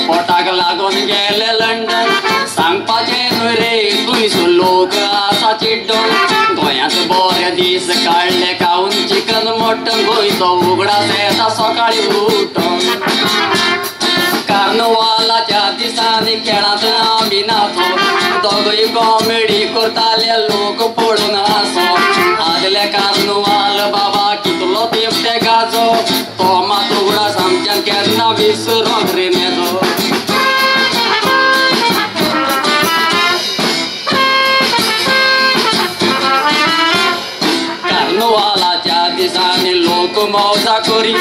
पोटाक लागून गेले लंडन सांगपाचें न्हय रे थंयसर लोक आसा चिड्डून गोंयांत बरे दीस काडले खावन चिकन मटन गोंयचो उगडास येता सकाळीं उठून कार्नवालाच्या दिसांनी खेळांत आमी नाचो दोगूय कॉमेडी करताले लोक पळोवन हांसो आदले कार्नवाल बाबा कितलो तेंप ते गाजो तो मात उगडास आमच्यान केन्ना विसरोंक रे नेजो. कार्नवालाच्या दिसांनी लोक मौजा करी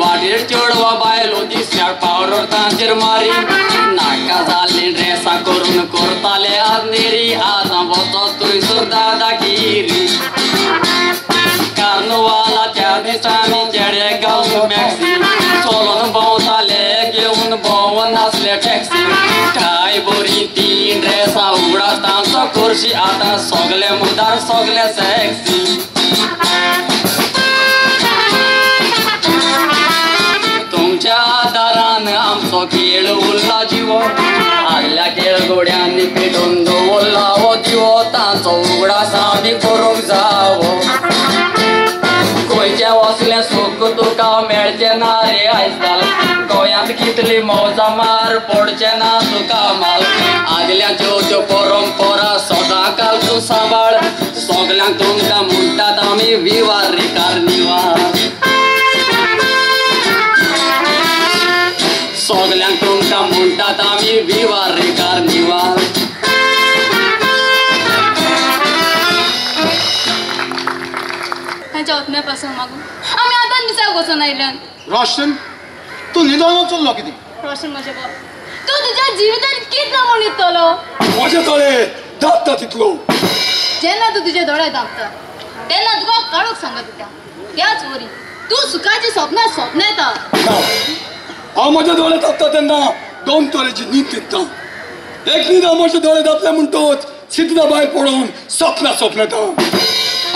वाटेर चेडवा बायलो दिसल्यार पावडर तांचेर मारी नाका जाल्ली ड्रेसां करून करताले आजनेरी आतां वचत थंयसर दादागिरी. कार्नवालाच्या दिसांनी चेडे गावन मॅक्सी चलोन भोंवताले घेवन भोंवन आसले टॅक्सी काय बरी ती ड्रेसां उगडास तांचो करशी आतां सगले मुदार सगले सॅक्सी. तुमच्या आदारान आमचो खेळ उरला जिवो आदल्या खेळगोड्यांनी पेटोवन दवरला हो दिवो तांचो उगडास आमी करूंक जावो. गोंयचें वसलें सूख तुका मेळचें ना रे आयज काल गोंयांत कितली मौजा मार पडचें ना तुका माल आदल्याच्यो त्यो परंपरा सदां काल तूं सांबाळ सगल्यांक तुमकां म्हणटात आमी विवार रे कार्निवाल सगल्यांक तुमकां म्हणटात आमी विवार रे कार्निवाल. तांच्या वचण्या पासून मागून आमी आतां मिसाक वचून आयल्यान. रोशन तूं न्हिदोन चल्लो कितें? रोशन म्हजें बाब तूं तुज्या जिवितान कितलो म्हूण न्हिदतलो? म्हजे दोळे दापता तितलो. जेन्ना तूं तुजे दोळे दापता तेन्ना तुका काडूंक सांगता तुका त्याच वरी तूं सुखाची सपनां सपनेता. हांव म्हजे दोळे दापता तेन्ना दोन तरेची न्हीद न्हिदता. एक न्हीद हांव म्हजे दोळे दापले म्हणटोच सिद्धा भायर पडोवन सपनां सपनेता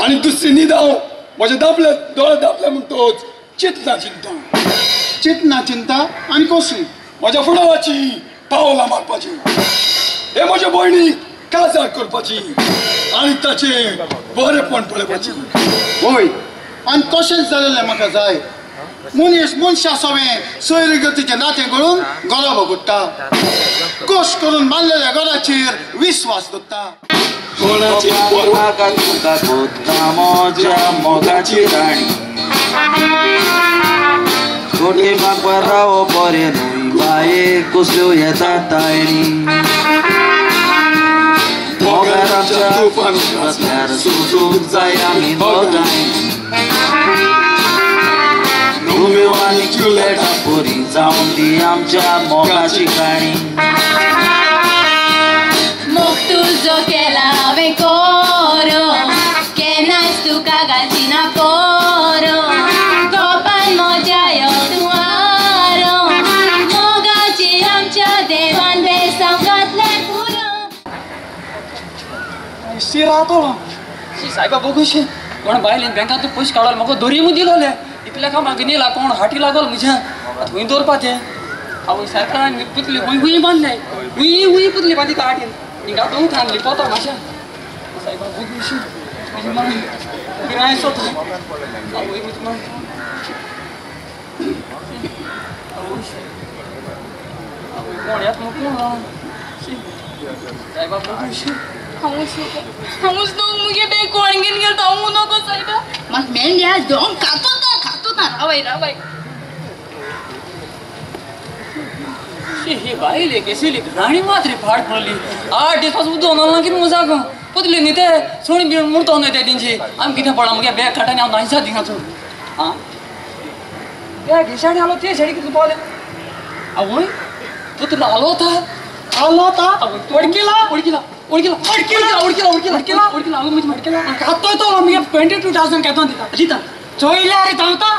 आनी दुसरी न्हीद हांव म्हजे दापले दोळे दापले म्हणटोच चिंतना चिंता चिंतना चिंता आनी कसली? म्हज्या फुडाराची पावलां मारपाची हे म्हज्या भयणीक काजार करपाची आनी ताचें बरेपण पळोवपाची. हय आनी तशेंच जालेलें म्हाका जाय. मनीस मनशा सवें सोयरीगतीचें नातें करून गलो भोगता कश्ट करून बांदलेल्या घराचेर विस्वास दवरता. मोगाची राणी कोठे राव बरें न्हय बाये कसल्यो येता तायणी मोगाच्या सुसूंक जाय आमी दोगांय रोमियो आनी जुलियटा परी जावन ती आमच्या मोगाची काणी. मोग तुजो केला हांवें कोरो केन्नाच तुका घालची ना पोरो गोपान म्हज्या यो तूं आरो मोगाची आमच्या देवान बेसांव घातलें पुरो. शिरातलो शी सायबा बघूशी कोण बायलेन बँकांत पयशे काडलो म्हाका दोरी मू दिलोले इतल्या का म्हाका न्ही कोण हाटी लागलो म्हज्या खंय दवरपाचें. आवय सरकारान पुतली खंय खंय बांदले हुंय हुंय पुतली बांदी हाटीन हिंगा दोन थान लिपोता मातशें सायबा बघूशी म्हजी माय गिराय सोता. आवय म्हजी माय आवय आवय कोण येता कोण. साहेबा हांवूच नको हांवूच नको मुगे बॅग कोण घेवन गेलो हांवू नको साहेबा म्हाका मेंढ्या दोन खातो ना खातो ना रावाय रावाय ही बायल केसली घराणी मात रे फाट पडली 8 दीस पासून उदो ना कितें मजाक पुतली न्ही ते सोणी बिण मुरतो न्हय ते तेंची आमी कितें पडला मुगे बॅग काडटा आनी हांव नायसा थिंगाचो आं बॅग हे सायडीन आलो ते सायडीन कितें पावलें आवय पुतलो आलो ता आलो ता वडकीला वडकीला वडकीला वडकीला वडकीला वडकीला वडकीला वडकीला आवय म्हजी वडकीला खातोय तो मुगे 22,000 केदो दिता दिता चोयल्या रे धांवता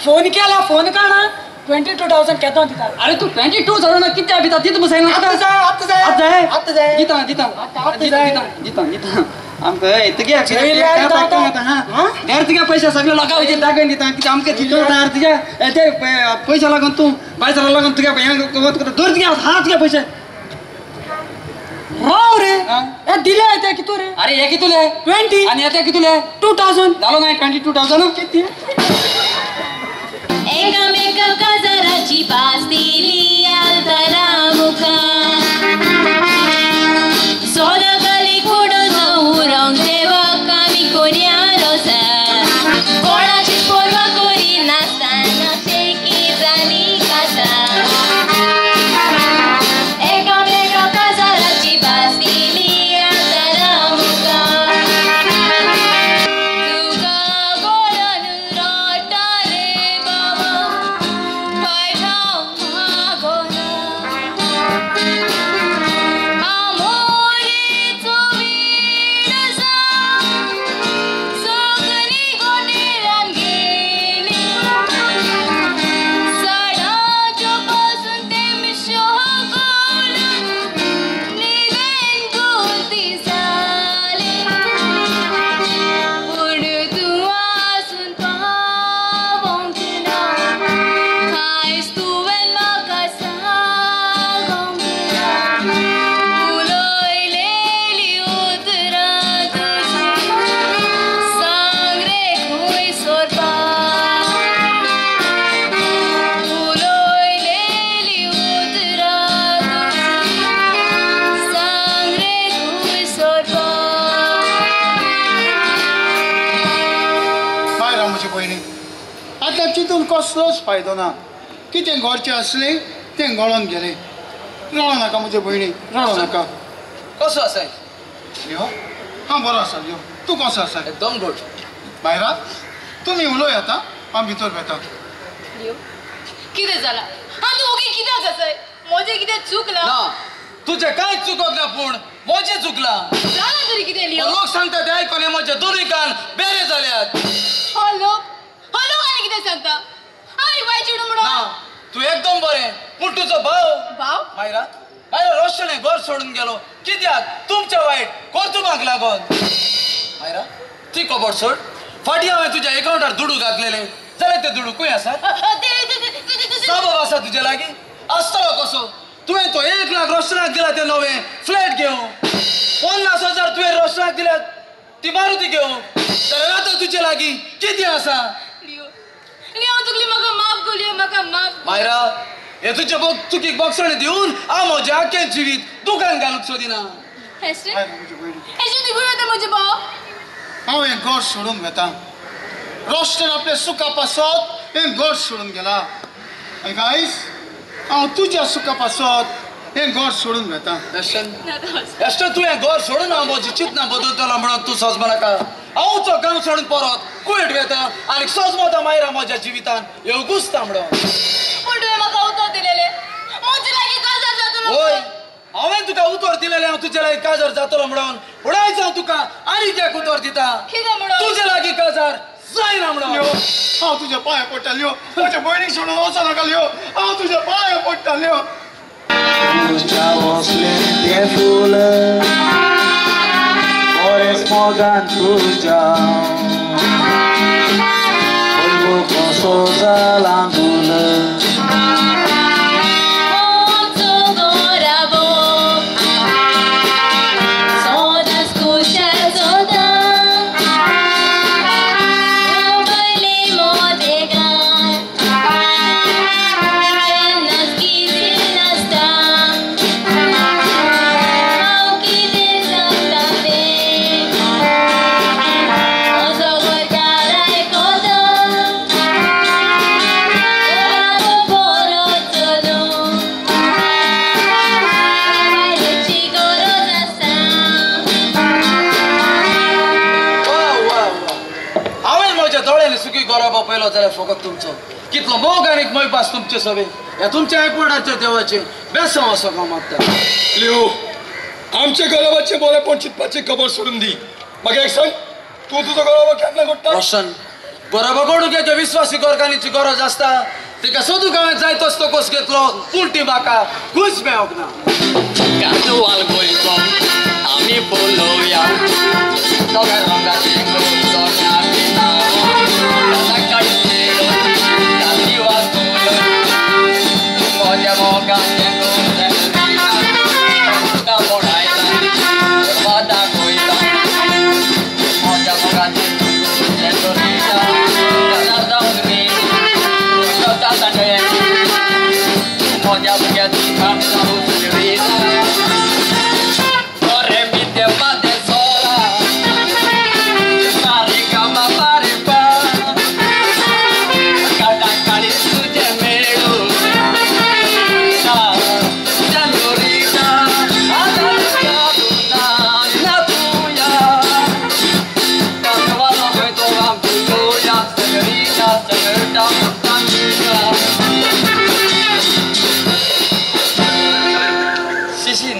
फोन केला फोन काडा 22,000 केदो दिता. अरे तू 22,000 कित्याक दिता तितू मुसायना आतां जाय आतां जाय आतां जाय आतां जाय दिता दिता आतां दिता दिता दिता आमकां तुगे तुगे पयशे सगळे लोकां वयचे दाखोवन दिता कित्याक आमकां दिलो तुगे ते पयशे लागून तूं बायसाक लागून तुगे धर तुगे हा तुगे पयशे राव रे हे दिले ते कितू रे. अरे हे कितुले 20 आनी हे कितुले 2,000 जालो ना 22,000 किती. एकामेका काजराची पास दिली आल्तारा मुखार सोनाखाली खोडून उरोंक देवाक आमी कोन्या रोसार कोणाचीच पर्वा करिनासतना शेकी जाली कासार एकामेका काजराची पास दिली आल्तारा मुखार तुका गोडन रडटा रे बाबा पायठाव मागोना आमोरेचो वीड आसा सगळी गोनेरान गेली साडाच्यो पासून तेमश्यो गोड न्हिदेन गुती जाली पूण तूं आसून पावोंक ना आयज तुवें म्हाका सांगोंक ना उलयलेली उतरां तुजीं सांग रे खंय सोरपाक उलयलेली उतरां तुजीं सांग रे खंय सोरपाक. बायलां म्हजी भयणी आतां चिंतून कसलोच फायदो ना. कितें घडचें आसलें तें घडोवन गेलें. रडो नाका म्हजे भयणी रडो नाका. कसो आसाय? यो हांव बरो आसा. यो तूं कसो आसा? एकदम गुड. बायरा तुमी उलोय आतां हांव भितर वेता. लियो कितें जालां आं तूं ओगी कित्याक आसाय? म्हजें कितें चुकलां? ना तुजें कांय चुकोक ना पूण म्हजें चुकलां. जालां तरी कितें लियो? लोक सांगता ते आयकून म्हजे दोनूय कान बेरे जाल्यात. हो लोक आनी कितें सांगता? हांव वायट चेडूं म्हणून? ना तूं एकदम बरें पूण तुजो भाव भाव मायरा मायरा रोशणे घर सोडून गेलो कित्याक तुमच्या वायट कर्तुबाक लागून. मायरा ती खबर सोड फाटीं हांवें तुज्या एकावंटार दुडू घातलेले जाल्यार ते दुडू खंय आसात? साबाब आसा तुजे लागीं आसतलो कसो? तुवें तो 1 लाख रोशणाक दिला ते नवे फ्लॅट घेवं 50,000 तुवें रोशणाक दिल्या ती मारुती घेवं जाल्यार आतां तुजे लागीं कितें आसा? लियो लियो तुगली म्हाका माफ कर लियो म्हाका माफ. मायरा हे तुजे चुकीक बक्षणी दिवन हांव म्हजें आख्खें जिवीत दुकान घालूंक सोदिना. हें बायलां म्हजी भयणी निघून वता म्हजें भाव. हांव हें घर सोडून वेता. रोशन आपल्या सुखा पासत हें घर सोडून गेला आनी आयज हांव तुज्या सुखा पासत हें घर सोडून वेता. एश्टन तूं हें घर सोडून हांव म्हजी चिंतना बदलतलो म्हणून तूं सजमा नाका. हांव तो गांव सोडून परत कुवेट वेता आनी सजमता मायरा म्हज्या जिवितान येवगुसता म्हणून. पूण तुवें म्हाका उतर दिलेलें म्हजे लागीं काजार जातलो. हय हांवें तुका उतर दिलेलें हांव तुजे लागीं काजार जातलो म्हणून. पूण आयज हांव तुका आनीक एक उतर दिता कितें म्हणून? तुजे लागीं काजार जायना म्हणून. लियो हांव तुज्या पांय पडटा लियो म्हज्या भयणीक सोडून वचो नाका लियो हांव तुज्या पांय पडटा लियो. तुज्या वसलें तें फूल बरेंच मोगान तुज्या पयलो कसो जाला धूल. आमचो गोराबो सदांच खुशाल जाता पयले मोदेगार केन्नाच गिरेन नासता. गौरव पयलो जाल्यार फकत तुमचो कितलो मोग आनी मोयपास तुमचे सवे ह्या तुमच्या एकवटाच्या देवाचे बेसांव असो हांव मागता. लिओ आमच्या गौरवाचे बरेपण चिंतपाची खबर सोडून दी. म्हाका एक सांग, तूं तुजो गौरव केन्ना घडटा? रोशन गौरव घडूंक एका विस्वासी गोरकानीची गरज आसता. तिका सोदूंक हांवें जाय तसलो कोस घेतलो पूण ती म्हाका खूंयच मेळोंक ना. कार्निवाल गोंयचो आमी पळोवया सगळ्या रंगाचे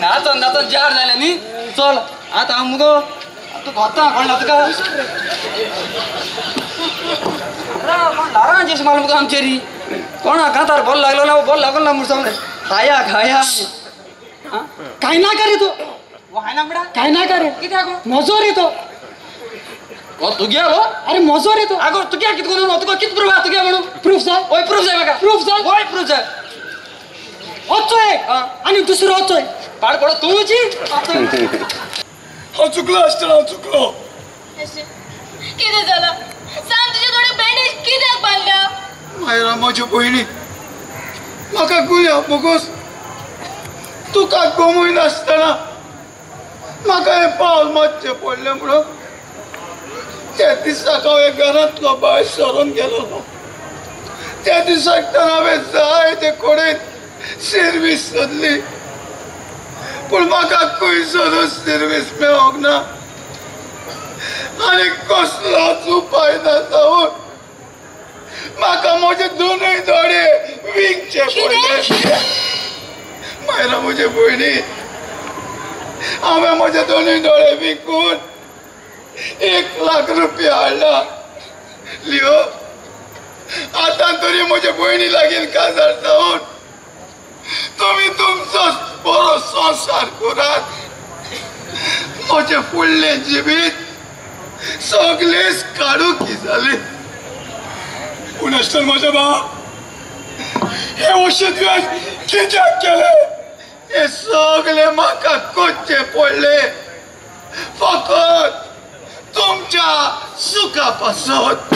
नाचन जार जालें न्ही. चल आतां हांव मुगो तूं घोता कळ्ळा तुका ल्हारां जेश मारलो मुगो आमचेरी कोणा कांतार बोल लागलो ना बोल लागलो ना म्हूण खाया खाया काय ना करे तो खायना म्हणटा काय ना करे कित्याक म्हजो रे तो तुगे हो. अरे म्हजो रे तो. आगो तुगे कित करून तुका कित प्रूफ आहा तुगे म्हणून? प्रूफ जाय? हय प्रूफ जाय म्हाका. प्रूफ जाय? हय प्रूफ जाय. वचो एक आनी दुसरो वचो एक. पाड पडो तूं हांव चुकलो आसतना हांव चुकलो. कितें जालां सांग? तुजे थोडे बँडेज कित्याक बांदल्या? मायरा म्हज्या भयणी म्हाका गुन्यांव बोगोस तुका गमय नासतना म्हाका हें पावल मारचें पडलें म्हणून त्या दिसाक हांव घरांतलो भायर सरून गेलो. त्या दिसाक तर हांवें जाय ते कडेन सर्वीस सोदली पूण म्हाका खंयसरूच सर्वीस मेळोंक ना आनी कसलोच उपाय ना जावन म्हाका म्हजे दोनूय दोळे विकचे पडले. मायरा म्हजे भयणी हांवें म्हजे दोनूय दोळे विकून 1 लाख रुपया हाडला. लिओ आतां तरी म्हजे भयणी लागीं काजार जावन तुमी तुमचो बरो संवसार करात. म्हजें फुडलें जिवीत सगळेच काडुकी जालें. पूण आसतना म्हज्या बाप हें औषध कित्याक केलें? हें सगळें म्हाका करचें पडलें फकत तुमच्या सुखा पासत.